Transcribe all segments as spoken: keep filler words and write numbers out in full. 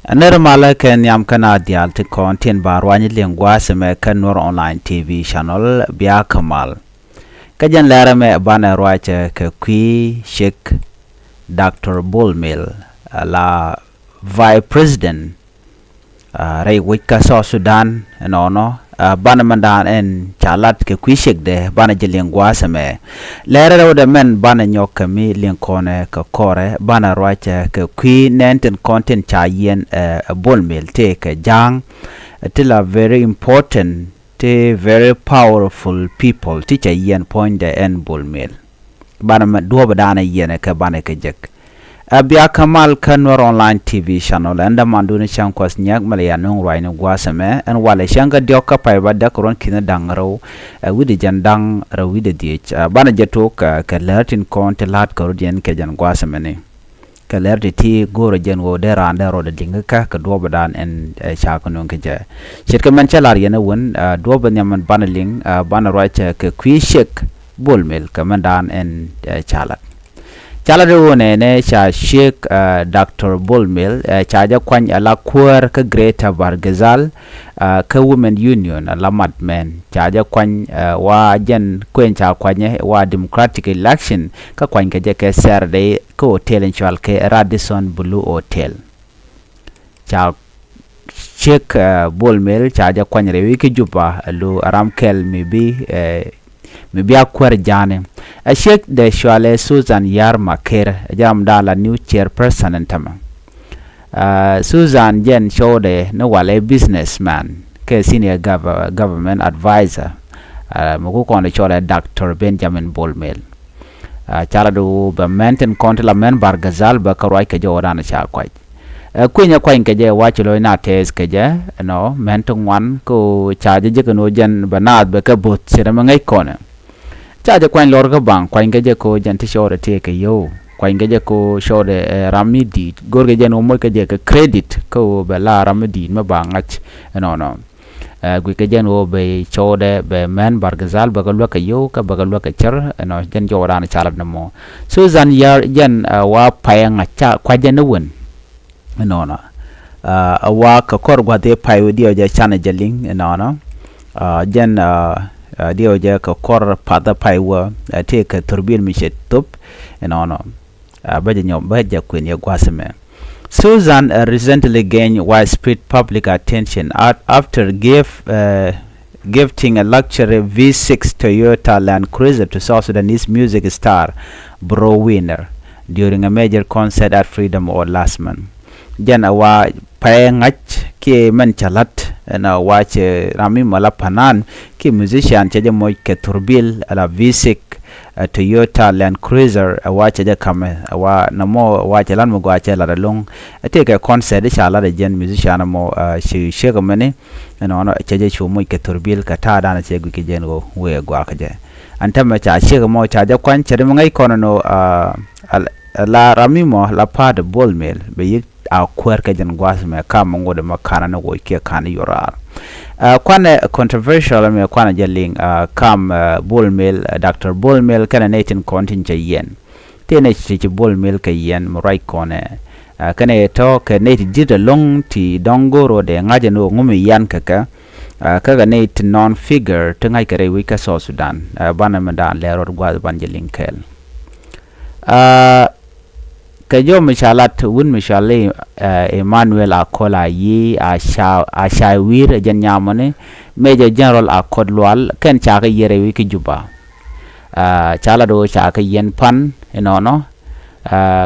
Nɛr malä kɛ nhiam kä na diaal tin kɔn tin ba ruany liŋ gua̱a̱th ɛmɛ kä Nuer Online T V channel, bia kä mal. Kä jɛn lɛrɛ mɛ banɛ ruacɛ kɛ kui̱ ciek Doctor Bol Mel, la Vice President rɛy wec kä South Sudan ɛnɔnɔ. Banɛ mɛn daan ɛn ca lat kɛ kui̱ ciekdɛ, banɛ jɛ liŋ gua̱a̱th ɛmɛ. Lɛrɛ rɛwdɛ mɛn banɛ nyɔk kɛ mi liŋ kɔnɛ kɛ kɔrɛ, banɛ ruacɛ kɛ kui̱ nɛn tin kɔn tin ca yiɛn ɛ Bol Mel tëë kɛ ja̱a̱ŋ. Ti la very important, ti very powerful people ti ca yiɛn puɔ̱nydɛ ɛn Bol Mel. Banɛ mɛ duɔ̱ɔ̱p danɛ yiɛnɛ kɛ banɛ kɛ jek. Ɛ bia kä mal kä Nuer Online T V channel, ɛn dämandun cäŋ kuɔth nyɛk mɛ lɛ ya nuŋ ruacni gua̱a̱th ɛmɛ, ɛn walɛ cäŋ kä diɔ̱k kä pay ba däk ruɔ̱n ki̱n da̱ŋ rɛw, ɛ wi̱cdɛ jɛn da̱ŋ rɛw wi̱cdɛ dhiec. Ɛ banɛ jɛ tok kɛ lär tin kɔn ti la̱t kä rut yɛn kɛ jɛn gua̱a̱th ɛmɛni. Kɛ lär ti ti go̱o̱rä jɛn ɣöö dee raan dee rɔɔdɛ liŋ kä kɛ duɔ̱ɔ̱pdan ɛn ca kɛ nuŋ kɛ jɛ. Ce̱tkɛ mɛn cä lar yɛn ɛ wän, duɔ̱ɔ̱pɛ nhiam mɛn banɛ liŋ, banɛ ruacɛ kɛ kui̱ ciek Bol Mel kɛ mɛn daan ɛn ca lat. Ca lat ɛ ɣöö nɛnɛ ca ciek Doctor Bol Mel ca jɛ kuany ala kuäär kä Greater Bahr el Ghazal, kä Women Union ala mat mɛn ca jɛ kuany, wa jɛn kuɛn ca kuanyɛ wa democratic election, kä kuany kɛ jɛ kɛ Saturday kä hotel in cual kɛ Radisson Blu Hotel. Ca ciek Bol Mel ca jɛ kuany rɛwi kä Juba, lo ram kɛl mi bi mi bia kuäär ja̱a̱ni. Ɛ ciek dee cualɛ Susan Yar Maker, ɛ jɛ ram da̱a̱n la new chairperson ɛn tämɛ. Susan jɛn cɔwdɛ ni walɛ businessman kɛ senior government advisor, mi ku kɔn cɔlɛ Doctor Benjamin Bol Mel. Ca lat ɣöö bɛ mɛn tin kɔn ti la mɛn Bahr el Ghazal bɛ kä ruac kɛ jɛ ɣöö dan ca kuac. Ɛ kuinyɛ kuany kɛ jɛ wa ci lo̱c na tɛɛth kɛ jɛ, ɛnɔ mɛn ti ŋuan kä ɣöö ca jɛ jek ɛn ɣöö jɛn bɛ naath bɛ kɛ bo̱th ce̱t ɛmɛ ŋäc kɔnɛ. Ca jɛ kuany lɔr kä baŋ, kuany kɛ jɛ kä ɣöö jɛn ti cɔɔdɛ tëë kɛ yio̱w, kuany kɛ jɛ kä ɣöö cɔɔdɛ ɛ ram mi di̱i̱t, go̱rkɛ jɛn ɣöö moc kɛ jɛ kɛ credit kä ɣöö bɛ la ram mi di̱i̱t mi ba ŋa̱c ɛnɔnɔ. Ɛ guic kɛ jɛn ɣöö bɛ cɔwdɛ bɛ mɛn Bahr el Ghazal bɛ kɛ luäk kɛ yio̱w kä bɛ kɛ luäk kɛ cär, ɛnɔ jɛn jɔwdan ca lat ni mɔ. Susan Yar jɛn wa payɛ ŋa̱c ca kua̱c jɛn ni wen. Ɛnɔnɔ ɛ wa kɛ kɔr gua̱th i̱ pay wä diɛw jɛ canɛ jɛ liŋ ɛnɔnɔ. Jɛn diɛw jɛ kɛ kɔr path ɛ pay wä tëë kɛ thurbil mi cɛ thop ɛnɔnɔ. Bä jɛ nyɔm bä jɛ kuën yɛ gua̱th ɛmɛ. Susan recently gained widespread public attention after gave gifting a luxury V six Toyota Land Cruiser to South Sudanese music star Bro Winner during a major concert at Freedom Hall last month. Jɛn ɛ wa pɛɛ ŋa̱c kiɛ mɛn cä la̱t ɛn ɛ wa cɛ ram mi mɔ la panan kiɛ musician cɛ jɛ moc kɛ thurbil ala V six, ɛ Toyota Land Cruiser ɛ wa cɛ jɛ kamɛ ɛ wa nɔmɔ ɛ wa cɛ la̱t mi gɔaa cɛ la̱t ɛlɔ̱ŋ. Ɛ tëëkɛ concert ca la̱t ɛ jɛn musician ɛmɔ ɛ ci ciek ɛmɛni. Ɛnɔnɔ cɛ jɛ cu moc kɛ thurbil kɛ ta̱a̱ danɛ cɛ guic kɛ jɛn ɣöö wëë gɔaa kɛ jɛ. Ɛn täämɛ ca ciek ɛmɔ ca jɛ kuany cɛ ri mi ŋäc kɔn ɛn ɣöö a la ram mi mɔ la pa̱a̱t ɛ Bol Mel bɛ yi̱k a kuäär kɛ jɛn gua̱a̱th mɛ kam mi ŋot ɛmɛ ka̱n ɛn ɣöö kiɛ ka̱n ɛ yo̱raar. Ɛ kuanɛ controversial ɛmɛ kuanɛ jɛ liŋ ɛ kam ɛ Bol Mel ɛ Doctor Bol Mel kɛnɛ nɛy tin kɔn tin cɛ yiɛn. Tëë nɛy ti ci Bol Mel kɛ yiɛn mi ruac kɔnɛ. Ɛ kɛnɛ tɔ̱ kɛ nɛy ti di̱t ɛlɔ̱ŋ ti dɔ̱ŋ go̱o̱r ɣöö dee ŋa̱c ɛn ɣöö ŋumi yian kɛ kɛ. Ɛ kä kɛ nɛy ti nɔn figure ti ŋa̱c kɛ rɛy wec kä South Sudan. Ɛ banɛ mi daan lɛr rɔt gua̱a̱th ban jɛ liŋ kɛɛl. Ɛ kɛ jɔw mi ca lat wut mi cɔal i̱ Emmanuel Akol Ayi a ca a ca wi̱i̱r ɛ jɛn nyamɔni Major General Akot Lual kɛn ca kɛ yiɛr ɛ wi̱i̱ kä Juba. Ca lat ɣöö ca kɛ yiɛn pan inɔnɔ.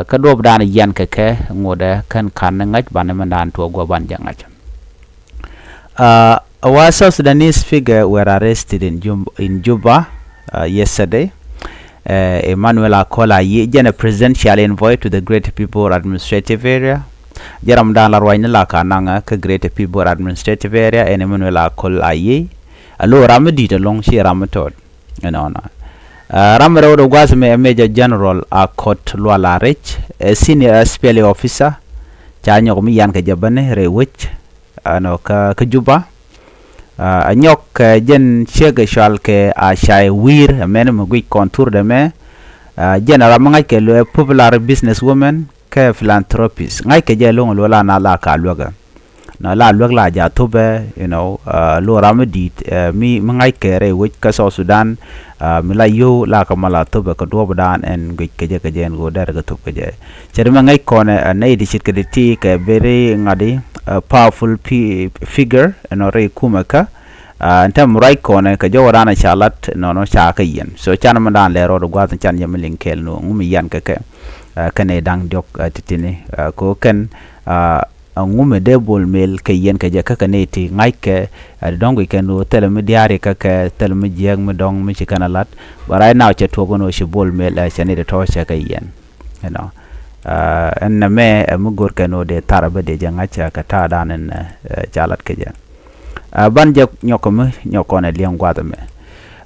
Kä duɔ̱ɔ̱p daan yiɛn kɛ kɛ ŋotdɛ kɛn ka̱n ni ŋäc banɛ mɛn daan tuɔɔk guɔ ban jɛ ŋa̱c. A wa South Sudanese figure were arrested in Juba, in Juba uh, yesterday. Uh, Emmanuel Akol Ayi, jɛn a presidential envoy to the Greater Pibor Administrative Area. Jɛ ram dan la ruacni la ka naŋ kä Greater Pibor Administrative Area ɛn Emmanuel Akol Ayi. A lo ram mi di̱i̱t ɛlɔ̱ŋ ci ram mi tɔt. Ɛnɔnɔ. Uh, ram mi rɛwdɛ gua̱th mi ɛ Major General Akot Lual Arɛc, ɛ senior S P L A officer. Ca nyɔk mi yan kɛ jɛ bäni rɛy wec. Ɛnɔ kä kä Juba. Ɛ nyɔk kɛ jɛn ciek ɛ cɔal kɛ a cay wi̱i̱r ɛmɛn mi guic kɔn thurdɛ mɛ. Ɛ jɛn ɛ ram mi ŋa̱c kɛ luɛ popular business women. kɛ philanthropist. Ŋa̱ckɛ jɛ lo̱ŋ luɔ̱l an a la ka luäkä. Nɔ la luäk la ja thupɛ, you know, uh, luɔra mi di̱i̱t, uh, mi, mi ŋa̱ckɛ rɛy wec kä South Sudan, uh, mi la yio̱w la kɛ mal a thupɛ kɛ duɔ̱ɔ̱pdan ɛn guic kɛ jɛ kɛ jɛ ɛn ɣöö derɛ kɛ thup kɛ jɛ. Cɛ ri mɛ ŋäc kɔnɛ, uh, nɛy ti ce̱tkɛ ti ti kɛ very ŋa̱di, uh, powerful pi-, figure ɛnɔ rɛy kumɛ kä, uh, ɛn tɛm ruac kɔnɛ kɛ jɔwädan ca lat nɔnɔ ca kɛ yiɛn. So can mi dan lɛ rɔɔd gua̱th can jɛ mi liŋ kɛɛl ni ŋu mi yian kɛ kɛ, uh, kɛ nɛy da̱ŋ diɔ̱k, uh, ti tini, uh, kɛ ɣöö kɛn, uh, Aŋu mi dee Bol Mel kɛ yɛn kɛ jɛ kä kɛ nɛy ti ŋa̱ckɛ, ɛ, dɔ̱ŋ guic kɛn ɣöö thilɛ mi dia̱a̱ri kä kɛ thilɛ mi jiääk mi dɔ̱ŋ mi ci kɛn a lat. But right now cɛ tuɔɔk ɛn ɣöö ci Bol Mel, ɛ, cɛ nɛy ti tɔ̱ cɛ kɛ yɛn. You know. Ɛ, ɛn nɛmɛ, ɛ, mi go̱r kɛn ɣöö dee thar ɛ bä dee jɛ ŋa̱c, ɛ, kɛ ta̱a̱dan ɛn, ɛ, ca lat kɛ jɛ. Ɛ, ban jɛ nyɔk kɛ mi nyɔk kɔn ɛ liɛŋ gua̱th ɛmɛ.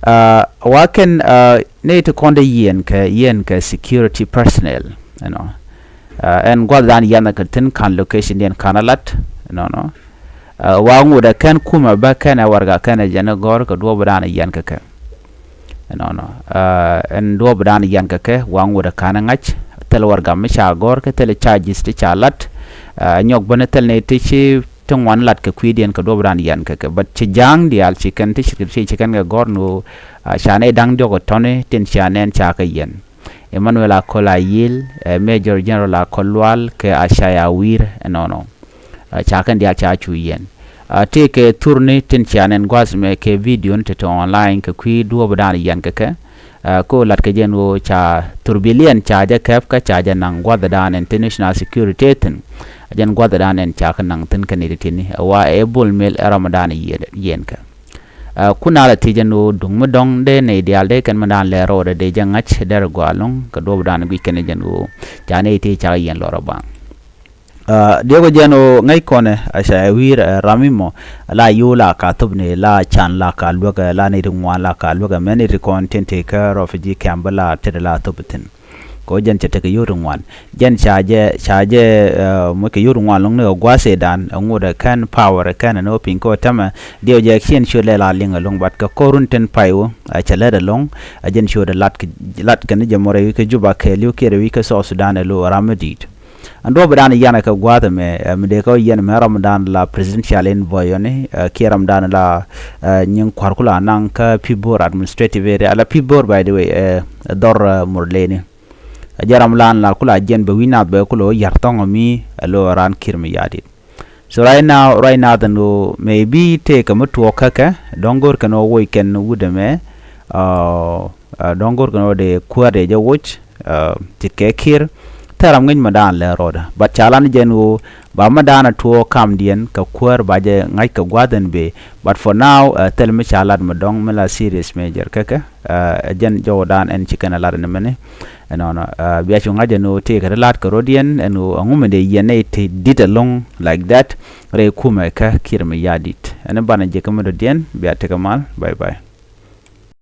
Ɛ, wa kɛn, ɛ, nɛy ti kɔn dee yɛn kɛ, yɛn kɛ security personnel, you know. Ɛ, ɛn gua̱thdan yian kɛ thi̱n ka̱n location diɛn ka̱n a lat nɔnɔ. Ɛ, wa ŋut ɛ kɛn kumɛ bä kɛn ɛ warɛga kɛn ɛ jɛn ɛ gɔ̱r kɛ duɔ̱ɔ̱pdan ɛ yian kɛ kɛ nɔnɔ. Ɛ, ɛn duɔ̱ɔ̱pdan ɛ yian kɛ kɛ wa ŋut ɛ ka̱n ɛ ŋa̱c thil warɛga mi ca gɔ̱r kɛ thil charges ti ca lat. Ɛ, nyɔk bä ni thil ni ti ci ti ŋuan lat kɛ kui̱diɛn kɛ duɔ̱ɔ̱pdan yian kɛ kɛ. But ci ja̱a̱ŋ diaal ci kɛn ti ci, ci, ci kɛn kɛ gɔ̱r ni ɣöö, ɛ, ca nɛy da̱ŋ diɔ̱k ɛ tɔ̱ni tin cia nɛn ca kɛ yiɛn. Emmanuel Akol Ayil, ɛ, Major General Akol Lual kɛ Acaya Wi̱i̱r ɛnɔnɔ. Ɛ, ca kɛn diaal ca cu yɛn. Ɛ, tëëkɛ thurni tin cia nɛn gua̱th mɛ kɛ video ni te te online kɛ kui̱ duɔ̱ɔ̱pdan yian kɛ kɛ. Ɛ, ko lat kɛ jɛn ɣöö ca thurbiliɛn ca jɛ kɛp kä ca jɛ naŋ gua̱thdan ɛn ti national security thi̱n. Ɛ jɛn gua̱thdan ɛn ca kɛ naŋ thi̱n kɛ ni ti ti̱ni. Ɛ wa ɛ Bol Mel ɛ ram dan yiɛn, yiɛn kɛ. Ɛ, kun a la thiec ɛn ɣöö duŋ mi dɔ̱ŋ dee nɛy diaal dee kɛn mi daan lɛr rɔɔdɛ dee jɛ ŋa̱c derɛ gɔaa ɛlɔ̱ŋ kɛ duɔ̱ɔ̱pdan guic kɛn jɛn ɣöö ca nɛy ti cakɛ yɛn lɔr a baŋ. Ɛ, diɛkɔ jɛn ɣöö ŋäc kɔnɛ, ɛ, Acaya Wi̱i̱r, ɛ, ram mi mɔ la yio̱w la ka thop ni la can la ka luäk, ɛ, la nɛy ti ŋuan la ka luäk, ɛ, mɛn nɛy ti kɔn tin te kä refugee camp la tetdɛ la thop thi̱n. Kɛ ɣöö jɛn cɛ tekɛ yio̱w ti ŋuan. Jɛn ca jɛ, ca jɛ, ɛ, moc kɛ yio̱w ti ŋuan ɛlɔ̱ŋ ni kɛ gua̱a̱th ëëdan, ɛ, ŋot ɛ kɛn power ɛ kɛn ɛ ni ɣöö piny kɛ ɣöö tɛmɛ diɛw jɛ ciɛn ciöt lɛ la liŋ ɛlɔ̱ŋ, but kɛ ko̱r run tin pay ɣöö, ɛ, cɛ lät ɛlɔ̱ŋ, ɛ, jɛn ciöt ɛ lat kɛ, lat kɛ ni jɛ mɔ rɛy wi̱c kä Juba kɛɛliw kiɛ rɛy wi̱c kä South Sudan ɛ lo̱ ram mi di̱i̱t. Ɛn duɔ̱ɔ̱pdan yian ɛ kɛ gua̱a̱th ɛmɛ, ɛ, mi dee kɛ ɣöö yɛn ɛmɛ ramdan la presidential envoy ɔni, ɛ, kiɛ ramdan la, ɛ, nyiŋ kua̱r ku la naŋ kä Pibor administrative area, ala Pibor, by the way, ɛ, ɛ dhɔr, ɛ, Murleni. Ɛ jɛ ram lan la kula jiɛn bɛ wi̱c nath bɛ kula wä ya̱r thɔŋ mi ɛ lo ran Kiir Mayardit. So right now, right now, then maybe tëëkɛ mi tuɔɔk kä kɛ dɔ̱ŋ go̱r kɛn wä woc kɛn wut ɛmɛ, ɛ, ɛ, dɔ̱ŋ go̱r kɛn wä dee kuäär dee jɛ woc, ɛ, tit kɛ Kiir. Thil ram ŋi̱c mi daan lɛ rɔɔdɛ. But ca lan jɛn ɣöö ba mi daan a tuɔɔk kamdiɛn kɛ kuäär ba jɛ ŋa̱c kɛ gua̱a̱th ɛn bëë. But for now, ɛ, thil mi ca lat mi dɔ̱ŋ mi la serious major kä kɛ, ɛ, ɛ jɛn jɔwdan ɛn ci kɛn ɛ lat ɛn mɛni. Ɛnɔnɔ, ɛ, bia cu ŋa̱c ɛn ɣöö tëëkɛ ti la̱t kɛ rɔ̱diɛn ɛn ɣöö ɛŋu mi dee yiɛn nɛy ti di̱t ɛlɔ̱ŋ like that rɛy kumɛ kä Kiir Mayardit. Ɛn banɛ jɛ kä mi dɔ̱diɛn, bia tekɛ mal. Bye bye.